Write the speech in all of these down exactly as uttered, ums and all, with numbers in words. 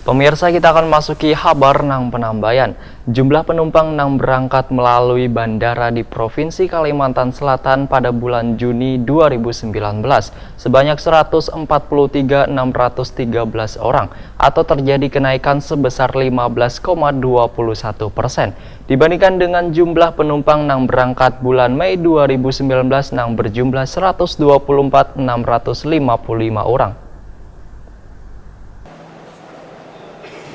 Pemirsa, kita akan masuki habar nang penambayan. Jumlah penumpang nang berangkat melalui bandara di Provinsi Kalimantan Selatan pada bulan Juni dua ribu sembilan belas sebanyak seratus empat puluh tiga enam ratus tiga belas orang atau terjadi kenaikan sebesar lima belas koma dua puluh satu persen dibandingkan dengan jumlah penumpang nang berangkat bulan Mei dua ribu sembilan belas nang berjumlah seratus dua puluh empat enam ratus lima puluh lima orang.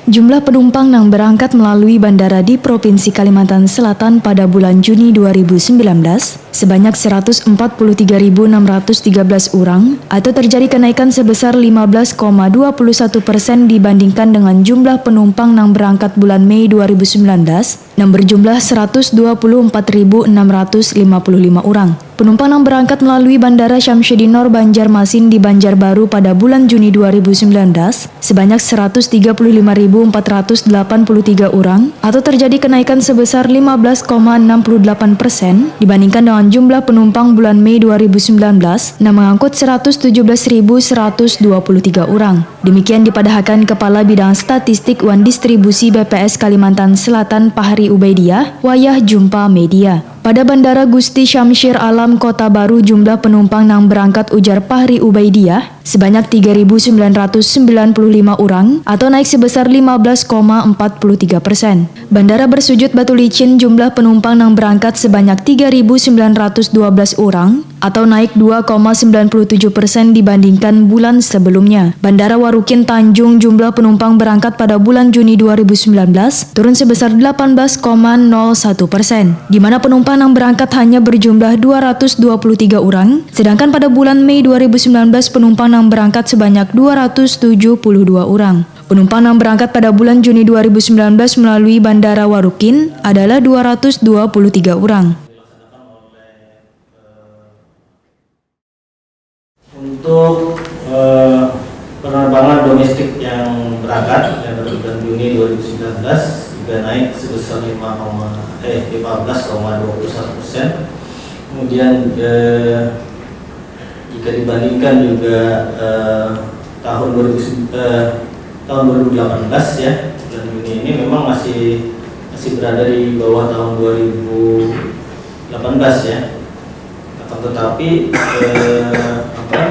Jumlah penumpang nang berangkat melalui bandara di Provinsi Kalimantan Selatan pada bulan Juni dua ribu sembilan belas sebanyak seratus empat puluh tiga ribu enam ratus tiga belas orang atau terjadi kenaikan sebesar lima belas koma dua puluh satu persen dibandingkan dengan jumlah penumpang nang berangkat bulan Mei dua ribu sembilan belas nang berjumlah seratus dua puluh empat ribu enam ratus lima puluh lima orang. Penumpang nang berangkat melalui Bandara Syamsuddinor Banjarmasin di Banjarbaru pada bulan Juni dua ribu sembilan belas sebanyak seratus tiga puluh lima ribu empat ratus delapan puluh tiga orang atau terjadi kenaikan sebesar lima belas koma enam puluh delapan persen dibandingkan dengan jumlah penumpang bulan Mei dua ribu sembilan belas nang mengangkut seratus tujuh belas ribu seratus dua puluh tiga orang. Demikian dipadahakan Kepala Bidang Statistik wan Distribusi B P S Kalimantan Selatan Fahri Ubaidiyah wayah jumpa media. Pada Bandara Gusti Syamsir Alam Kota Baru jumlah penumpang nang berangkat ujar Fahri Ubaidiyah sebanyak tiga ribu sembilan ratus sembilan puluh lima orang atau naik sebesar lima belas koma empat puluh tiga persen. Bandara Bersujud Batu Licin jumlah penumpang nang berangkat sebanyak tiga ribu sembilan ratus dua belas orang atau naik dua koma sembilan puluh tujuh persen dibandingkan bulan sebelumnya. Bandara Warukin Tanjung jumlah penumpang berangkat pada bulan Juni dua ribu sembilan belas turun sebesar delapan belas koma nol satu persen, di mana penumpang nang berangkat hanya berjumlah dua ratus dua puluh tiga orang, sedangkan pada bulan Mei dua ribu sembilan belas penumpang nang berangkat sebanyak dua ratus tujuh puluh dua orang. Penumpang nang berangkat pada bulan Juni dua ribu sembilan belas melalui Bandara Warukin adalah dua ratus dua puluh tiga orang. Untuk eh, penerbangan domestik yang berangkat yang pada bulan Juni dua ribu sembilan belas juga naik sebesar lima, eh, lima belas koma dua puluh satu persen. Kemudian eh, jika dibandingkan juga eh, tahun dua ribu, eh, tahun dua ribu delapan belas ya, bulan Juni ini memang masih masih berada di bawah tahun dua ribu delapan belas ya. Akan tetapi eh, apa,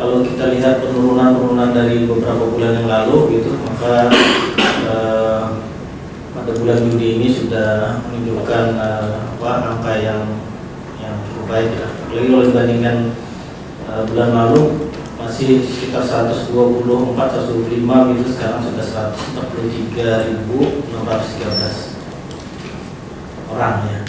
kalau kita lihat penurunan-penurunan dari beberapa bulan yang lalu gitu, maka eh, pada bulan Juni ini sudah menunjukkan eh, apa, angka yang yang cukup baik ya. Apalagi kalau dibandingkan eh, bulan lalu masih sekitar seratus dua puluh empat, seratus dua puluh lima gitu, sekarang sudah seratus empat puluh tiga ribu enam ratus tiga belas orang ya.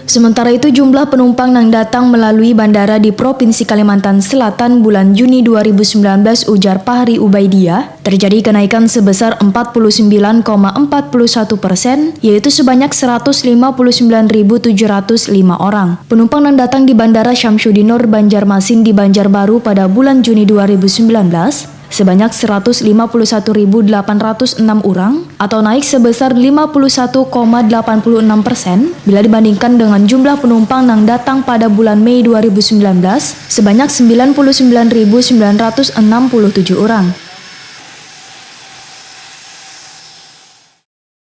Sementara itu, jumlah penumpang nang datang melalui bandara di Provinsi Kalimantan Selatan bulan Juni dua ribu sembilan belas ujar Fahri Ubaidiyah, terjadi kenaikan sebesar empat puluh sembilan koma empat puluh satu persen, yaitu sebanyak seratus lima puluh sembilan ribu tujuh ratus lima orang. Penumpang nang datang di Bandara Syamsuddinur Banjarmasin di Banjarbaru pada bulan Juni dua ribu sembilan belas sebanyak seratus lima puluh satu ribu delapan ratus enam orang atau naik sebesar lima puluh satu koma delapan puluh enam persen bila dibandingkan dengan jumlah penumpang nang datang pada bulan Mei dua ribu sembilan belas sebanyak sembilan puluh sembilan ribu sembilan ratus enam puluh tujuh orang.